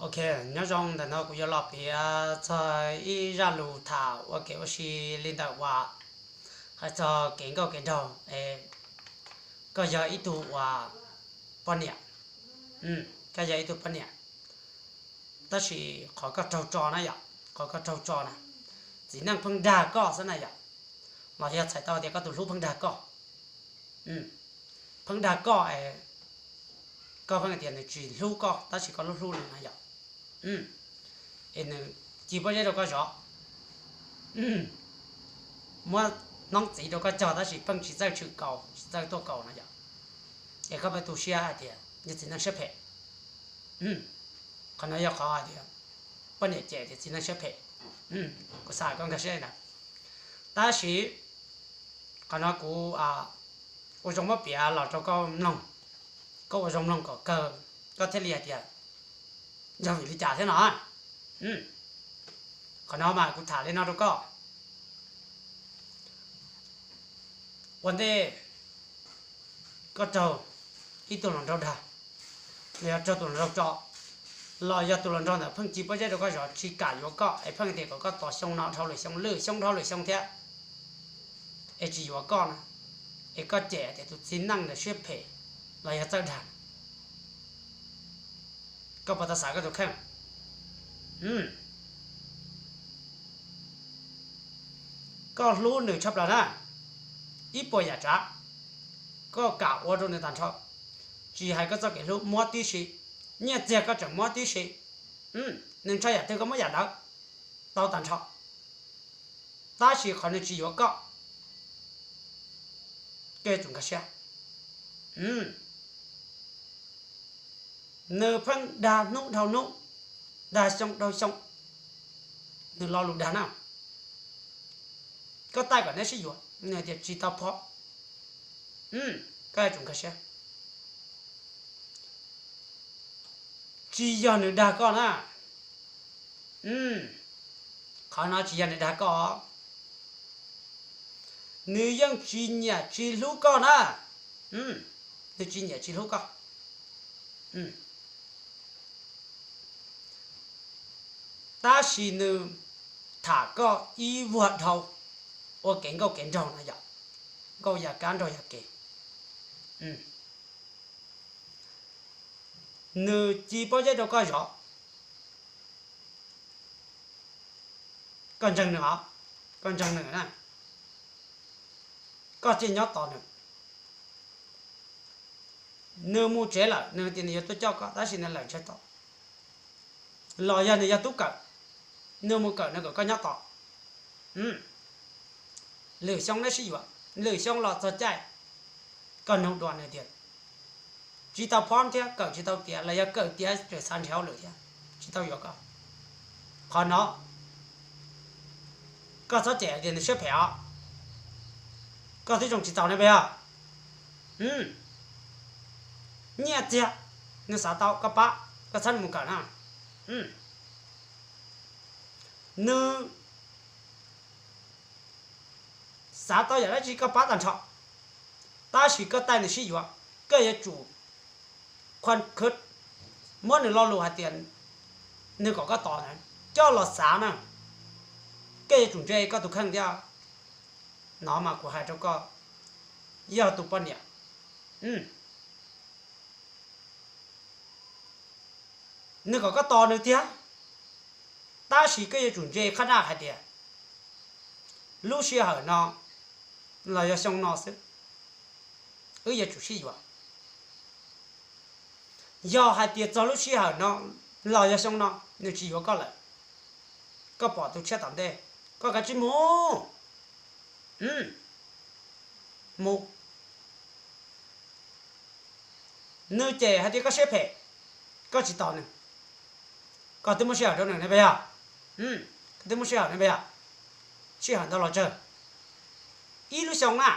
Ok, nyob zoo, ntawm no kuv yuav los piav txog ib zaj lus tham ua kev ua si li ntawm uas hais txog kev nkauj kev nraug es koj yog ib tug uas poj niam, koj yog ib tug poj niam, tab sis qhov koj raug tso na yom, qhov koj raug tso na, txiv neej pheej dag koj xwb na yom, los yog txhais tau tias koj tus hlub pheej dag koj, pheej dag koj es koj pheej tias nws tsis hlub koj tab sis koj hlub hlub nws na yom, es nws ci pob zeb rau koj zov, muab hnoob txiv rau koj cog tab sis pheej tsis txawj tshwm kaus tsis txawj tuaj kaus no yom, es koj pheej tu siab hais tias yog txiv neej siab phem. Qhov no yog qhov hais tias poj niam cem tias txiv neej siab phem, kuv xav koj nkag siab li ntawd. Tab sis qhov no kuv ua zoo muab piav los rau koj mloog, koj ua zoo mloog kom kawg koj thiaj li hais tias yog vim li cas thiab no. Qhov no mas kuv tham li no rau koj. Ua ntej koj raug ib tug hluas nraug dag, los yog raug tus hluas nraug tso, los yog tus hluas nraug ntawd pheej ci pob zeb rau koj zov tsis kam yuav koj es pheej tias kom koj tos xyoo no dhau lwm xyoo, lwm xyoo dhau lwm xyoo thiab, es tsis yuav koj na, es koj cem tias tus txiv neej ntawd siab phem los yog txawj dag, koj puas tau xav koj tus kheej? Koj hlub nws tshaj plaws na, ib puas yam tsav, koj kam ua rau nws tag nrho, tsis hais koj txoj kev hlub muab tib si, nyiaj txiag koj tseem muab tib si, nws ntshaw yam twg koj muab yam ntawd, tau tag nrho, tab sis qhov nws tsis yuav koj, koj yuav tsum nkag siab. Nws pheej dag hnub dhau hnub, dag xyoo dhau xyoo, nws lo lus dag na. Koj taij kom neb sib yuav, nws tias tsis tau phob, koj yuav tsum nkag siab. Tsis yog nws dag koj na, qhov no tsis yog nws dag koj, nws yeej tsis nyiam tsis hlub koj na, nws tsis nyiam tsis hlub koj. Tab sis nws tham koj ib vuag dhau, ua kev nkauj kev nraug no yom, nkauj yam kab nraug yam kev. Nws ci pob zeb rau koj zov, koj ntseeg nws os, koj ntseeg nws na, koj thiaj nyob tos nws. Nws mus tsev lawm, nws tias nws yuav tuaj coj koj tab sis nws lawm ntshai tos, los yog nws yog tub kawm, nws mus kawm nws kom koj nyob tos. Lwm xyoo neb sib yuav, lwm xyoo los txog caij koj nug dua nws tias tsis tau phob thiab kawm tsis tau tiav los yog kawm tiav tseem xav nrhiav hauj lwm thiab tsis tau yuav koj. Qhov no koj txhob cem tias nws siab phem os, koj twb zoo tsis txaus ne puas yog? Nyiaj txiag nws xav tau koj pab, koj txhob mus kawm na. Nws xav tau yam dab tsi koj pab tag nrho, tab sis koj taij nws sib yuav, koj yuav tsum qhuab khwb, muab nws lo lus hais tias nws kom koj tos na, coj los xav na, koj yuav tsum ntse koj tus kheej thiab. No mas kuv hais rau koj, yog tus poj niam, nws kom koj tos nws tiag, tab sis koj yuav tsum ntse qhab daj hais tias lub sij hawm no los yog xyoo no xwb, wb yuav tsum sib yuav. Yog hais tias txog lub sij hawm no los yog xyoo no nws tsis yuav koj lawm, koj pom tus tshiab tom ntej, koj kav tsij mus, mus. Nws cem hais tias koj siab phem, koj tsis tos nws, koj twb muab sij hawm rau nws ne puas yog? Koj twb muab sij hawm ne puas yog? Sij hawm ntau los tsawg? Ib lub xyoo na,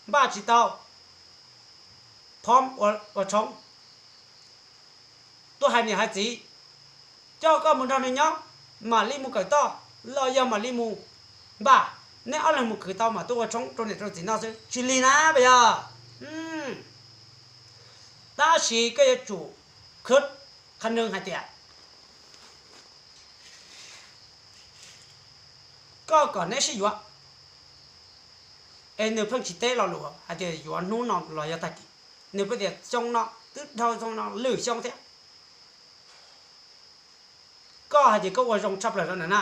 npaj tsis tau, phob ua tshoob, tuaj hais niam hais txiv, coj koj mus nrog nws nyob, mam li mus kawm toj los yog mam li mus npaj, neb ob leeg mus khwv tau mam tuaj ua tshoob rau niam rau txiv noj xwb, tsis lig na puas yog? Tab sis koj yuav tsum khwb qhab neeg hais tias koj kom neb sib yuav, es nws pheej tsis teb lo lus hais tias yuav hnub no los yog tag kis, nws pheej tias xyoo no twb dhau xyoo no lwm xyoo thiab. Koj hais tias koj ua zoo tshaj plaws rau nws na,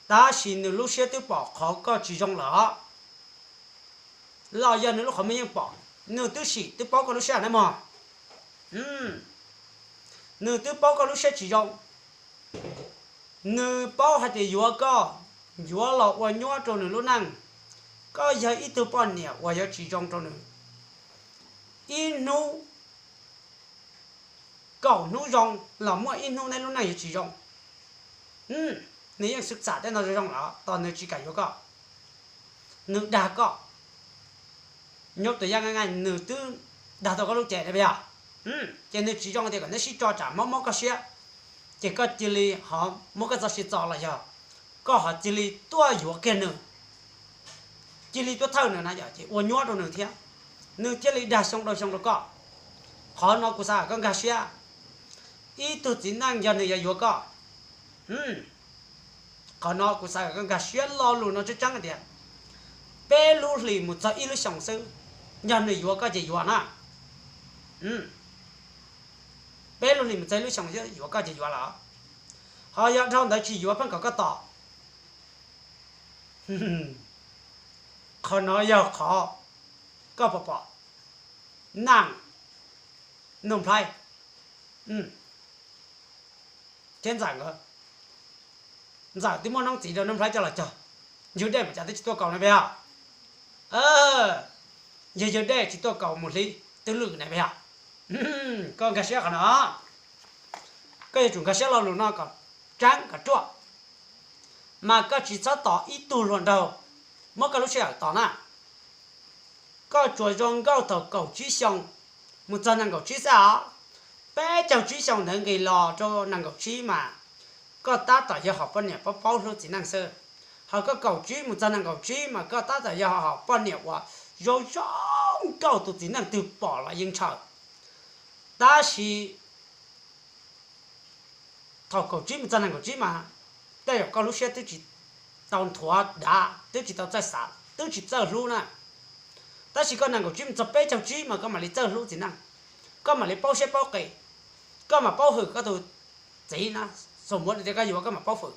tab sis nws lub siab twb pom qhov koj tsis zoo lawm os. Los yog nws lub qhov muag yeej pom, nws twb sim twb paub koj lub siab na mog. Nws twb paub koj lub siab tsis zoo, nws paub hais tias yuav koj, yuav los ua nyuaj rau nws lub neej. Koj yog ib tug poj niam uas yuav tsis zoo rau nws. Ib hnub, kaum hnub zoo los muaj ib hnub neb lub neej yuav tsis zoo. Nws yeej xwb xam tej no zoo zoo lawm tos nws tsis kam yuav koj, nws dag koj. Nyuj tus yaj nqaij nqaij nws twb dag tau koj lub cev na puas yog? Ces nws tsis zoo tias kom neb sib tso tsam mob mob koj siab, ces koj cia li ho muab koj txoj sia txo los yog koj ho cia li tuaj yuav kiag nws, cia li tuaj thawj nws na yom, ces ua nyuaj rau nws thiab, nws thiaj li dag xyoo dhau xyoo rau koj. Qhov no kuv xav kom koj nkag siab, ib tug txiv neej yog nws yuav yuav koj, qhov no kuv xav kom koj nkag siab lo lus no tseeb tseeb hais tias peb lub hlis mus txog ib lub xyoos xwb, yog nws yuav koj ces yuav na. Peb lub hlis mus txog ib lub xyoos yuav koj ces yuav lawm, ho yog dhau ntawd tsis yuav pheej kom koj tos. Qhov no yog qhov koj pom pom Naj, Nuj Nplhaib thiab Ntxawm nkawd. Ntxawm twb muab noob txiv rau Nuj Nplhaib coj los cog, yug dej mas cas twb tsis tuaj kaus na puas yog? Yog yug dej tsis tuaj kaus mus hliv twb lwj na puas yog? Koj nkag siab qhov no, koj yuav tsum nkag siab lo lus no kom tseeb kom ruaj, mas koj tsis txhob tos ib tug hluas nraug muab koj lub sij hawm tos na. Koj tsuas zoo nkauj thaum kaum tsib xyoo mus txog nees nkaum tsib xwb os. Peb caug tsib xyoo ntawd nqis los rau nees nkaum tsib mas koj tab tom yog hom poj niam paub paub hlub txiv neej xwb. Ho koj kaum tsib mus txog nees nkaum tsib mas koj tab tom yog hom poj niam uas zoo zoo nkauj, tus txiv neej twg pom los yeej ntshaw. Tab sis thaum kaum tsib mus txog nees nkaum tsib mas tej zaum koj lub siab twb tsis tau nthuav dav, twb tsis tau txawj xav, twb tsis txawj hlub na. Tab sis koj nees nkaum tsib mus txog peb caug tsib mas koj mam li txawj hlub txiv neej, koj mam li paub siab paub qis, koj mam paub hwm koj tus txiv na. Xav muab tias koj yuav koj mam paub hwm.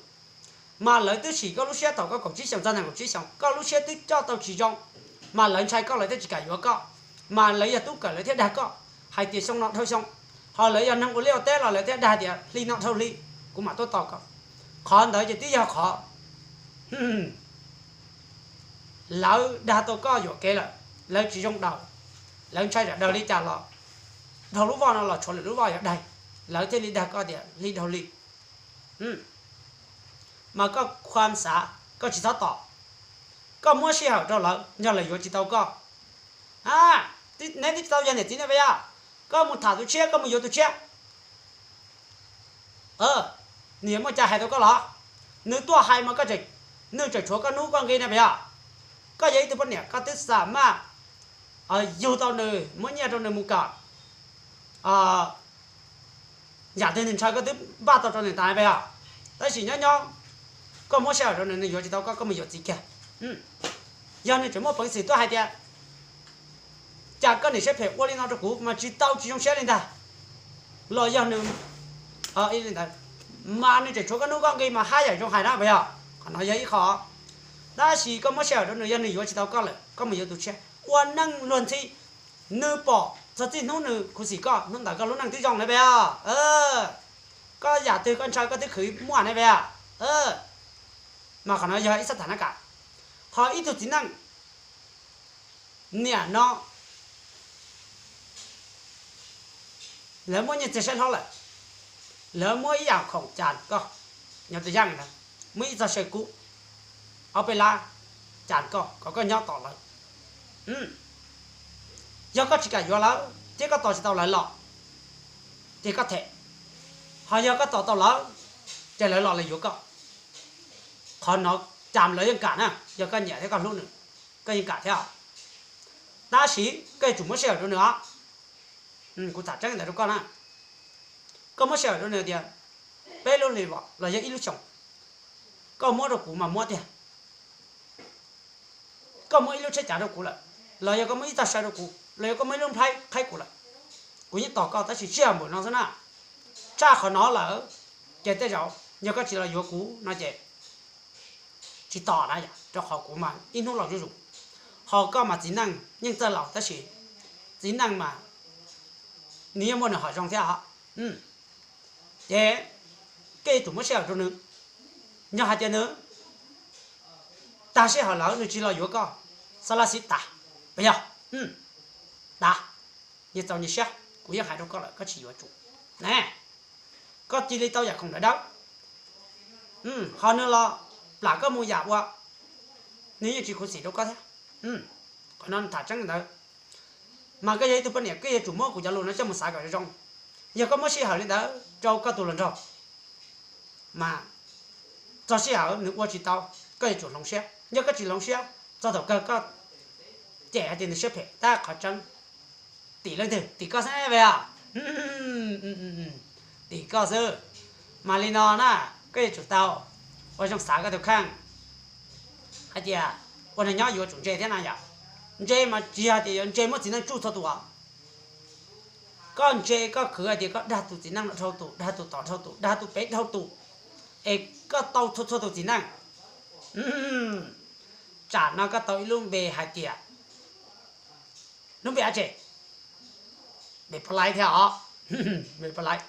Mas lawv twb sim koj lub siab thaum koj kaum tsib xyoos txog nees nkaum tsib xyoos, koj lub siab twb coj tau tsis zoo, mas lawv ntshai koj lawv thiaj tsis kam yuav koj. Mas lawv yog tub kawm lawv thiaj dag koj hais tias xyoo no dhau xyoo, ho lawv yog neeg ua liaj ua teb los lawv thiaj dag tias hli no dhau hli kuv mam tuaj tos koj. Qhov ntawd ces twb yog qhov lawv dag tau koj yuam kev lawm, lawv tsis zoo daws, lawv ntshai zam daws li cas los dhau lub voj no los tshuav lwm lub voj yuav daig, lawv thiaj li dag koj tias hli dhau hli. Mas koj khuam xav, koj tsis txhob tos, koj muab sij hawm rau lawv, yog lawv yuav tsis tau koj. A, neb twb tsis tau yog niam txiv ne puas yog? Koj mus tham tus tshiab, koj mus yuav tus tshiab. Nws yuav muaj cas hais tau koj los? Nws tuaj hais mas koj, nws tseem tshuav koj hnub koj nqi ne puas yog? Koj yog ib tug poj niam koj twb xam maj yug tau nws, muab nyiaj rau nws mus kawm, yam twg nws ntshaw koj twb npaj tau rau nws tas puas yog? Tab sis nyob nyob koj muab sij hawm rau nws, nws yuav tsis tau koj, koj mus yuav txiv kiag. Yog nws tseem muaj peev xwm tuaj hais tias cas koj niam siab phem ua li no rau kuv mas tsis tau tsis zoo siab li ntag, los yog nws li ntawd, mas nws tseem tshuav koj hnub koj nqi mas haj yam zoo hais na puas yog? Qhov no yog ib qho. Tab sis koj muab sij hawm rau nws, yog nws yuav tsis tau koj lawm koj mus yuav tus tshiab, ua neej luag ntxhi. Nws pom txog txij hnub nws khuv xim koj, hnub ntawd koj lub neej twb zoo ne puas yog? Koj yam twg koj ntshaw koj twb khwv muaj ne puas yog? Mas qhov no yog ib xab tham na kam. Ho ib tug txiv neej niam no lawv muab nyiaj txiag saib hlob lawm, lawv muab ib yam khoom cas koj, nyob tus yaj ntawd, muab ib txog saw kub, ob peb lab, cas koj kom koj nyob tos lawv. Yog koj tsis kam yuav lawv thiab koj tos tsis tau lawv los, ces koj them. Ho yog koj tos tau lawv, ces lawv los lawv yuav koj. Qhov no cas lawv yeej kam na, yog koj nyiam thiab koj hlub nws, koj yeej kam thiab. Tab sis koj yuav tsum muab sij hawm rau nws os. Kuv tham tseeb ntawd rau koj na, koj muab sij hawm rau nws tias peb lub hli vos los yog ib lub xyoos, koj muab rau kuv mas muab tiag. Koj muab ib lub tsheb cav rau kuv lawm, los yog koj muab ib tog saw rau kuv, los yog koj muab ib lub nplhaib qhaib kuv lawm, kuv yeej tos koj, tab sis sij hawm npaum no xwb na. Tshaj qhov no lawm, ces tej zaum yog koj tsis los yuav kuv no ces tsis tos na yom, rau qhov kuv mas ib hnub laus zuj zus, ho koj mas txiv neej yeej txawj laus tab sis txiv neej mas nws yeej muaj nws hom zoo thiab os. Ces koj yuav tsum muab sij hawm rau nws, yog hais tias nws tag sij hawm lawm nws tsis los yuav koj, xav lab xib tas, puas yog? Tas, nyias txaus nyias siab, kuv yeej hais rau koj lawm koj tsis yuav tsum na, koj cia li tau yam khoom dawb dawb. Ho nws los plam koj mus yam uas nws yeej tsis khuv xim rau koj thiab. Qhov no tham tseeb ntawd, mas koj yog ib tug poj niam koj yuav tsum muab kuv cov lus no coj mus xav kom zoo zoo. Yog koj muab sij hawm li ntawd rau koj tus hluas nraug, mas txog sij hawm nws ua tsis tau, koj yuav tsum hloov siab. Yog koj tsis hloov siab, txog thaum kawg koj cem hais tias nws siab phem tab qhov tseeb. Tim leej twg? Tim koj xwb os. Tim koj xwb. Mas li no na, koj yuav tsum tau ua zoo xav koj tus kheej hais tias ua neeg nyob yuav tsum ntse thiab na yom. Ntse mas tsis yog tias yuav ntse muab txiv neej tsuj txhua tus os. Koj ntse koj khwv hais tias koj dag tus txiv neej no dhau tus, dag tus tod dhau tus, dag tus pem dhau tus, es koj tau txhua txhua tus txiv neej. Tsam no koj tau ib lub npe hais tias, lub npe dab tsi? Npe poj laib thiab os. Npe poj laib.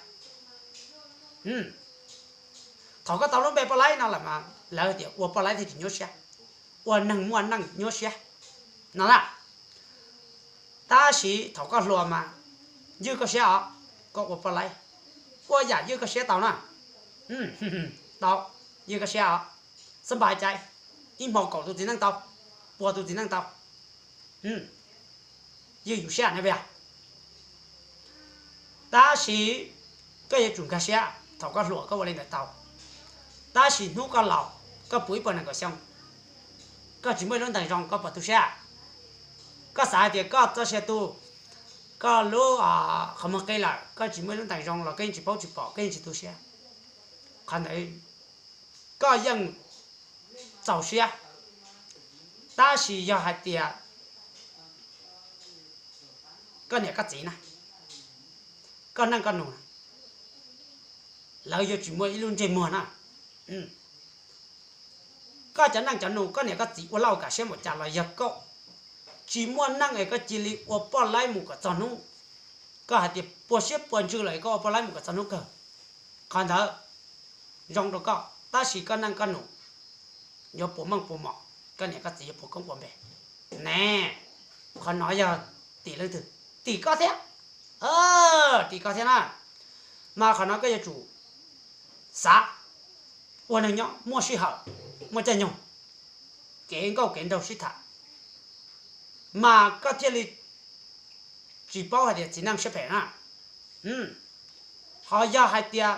Thaum koj tau lub npe poj laib no lawm mas lawv tias ua poj laib thiaj tsis nyuaj siab, ua neeg muaj neej nyuaj siab no na. Tab sis thaum koj hluas mas ywj koj siab os, koj ua poj laib, ua yam ywj koj siab tau na. Tau, ywj koj siab os, xab npais cai, ib hmo kaum tus txiv neej tau, pua tus txiv neej tau, ywj yus siab ne puas yog? Tab sis koj yuav tsum nkag siab, thaum koj hluas koj ua li ntawd tau, tab sis hnub koj laus, koj puv ib puas nees nkaum xyoo, koj tsis muaj ib lub ntees zoo koj puas tu siab? Koj xav hais tias koj txoj sia tu, koj lub qhov muag qi lawm, koj tsis muaj ib lub ntees zoo los koj yeej tsis paub tsis pom, koj yeej tsis tu siab. Qhov ntawd koj yeej txaus siab, tab sis yog hais tias koj niam koj txiv na, koj neej koj nus na, lawv yuav tsis muaj ib lub ntsej muag na. Koj cov neej cov nus, koj niam koj txiv ua laj ua kam siab npaum cas los yog koj tsis muaj neej es koj cia li ua poj laib mus kom txog hnub, koj hais tias puas siab puas ntsws lawm es koj ua poj laib mus kom txog hnub kawg. Qhov ntawd zoo rau koj, tab sis koj neej koj nus yuav puas meej puas mom, koj niam koj txiv yuav puas koob puas npe ne. Qhov no yog tim leej twg? Tim koj thiab. Tim koj thiab na. Mas qhov no koj yuav tsum xav ua neeg nyob muaj sij hawm, muaj caij nyoog, kev nkauj kev nraug sib tham, mas koj thiaj li tsis paub hais tias txiv neej siab phem na. Ho yog hais tias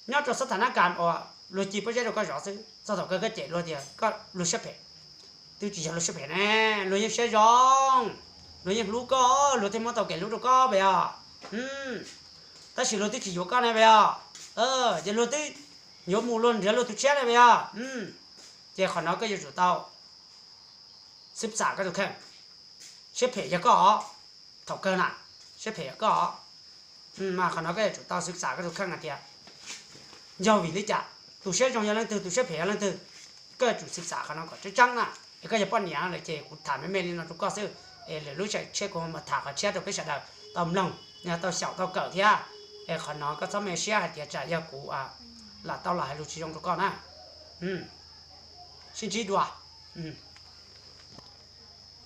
nyob rau xab tha nab kas uas luag ci pob zeb rau koj zov xwb, txog thaum kawg koj cem luag tias koj luag siab phem, twb tsis yog luag siab phem ne, luag yeej siab zoo, luag yeej hlub koj, luag thiaj muab tau kev hlub rau koj puas yog? Tab sis luag twb tsis yuav koj ne puas yog? Ces luag twb yuav mus luag nrhiav luag tus tshiab ne puas yog? Ces qhov no koj yuav tsum tau xwb xam koj tus kheej. Siab phem yog koj os, thaum kawg na, siab phem yog koj os. Mas qhov no koj yuav tsum tau xwb xam koj tus kheej hais tias yog vim li cas, tus siab zoo yog leej twg, tus siab phem yog leej twg. Koj yuav tsum xwb xam qhov no kom tseeb tseeb na. Es koj yog poj niam lawm ces kuv tham me me li no rau koj xwb, es lwm lub tshiab kuv mam tham qhov tshiab rau peb sawv daws tau mloog, tau xyaum tau kawm thiab. Es qhov no koj txhob me siab hais tias tsam yog kuv lam tau los hais lus tsis zoo rau koj na. Sib ntsib dua.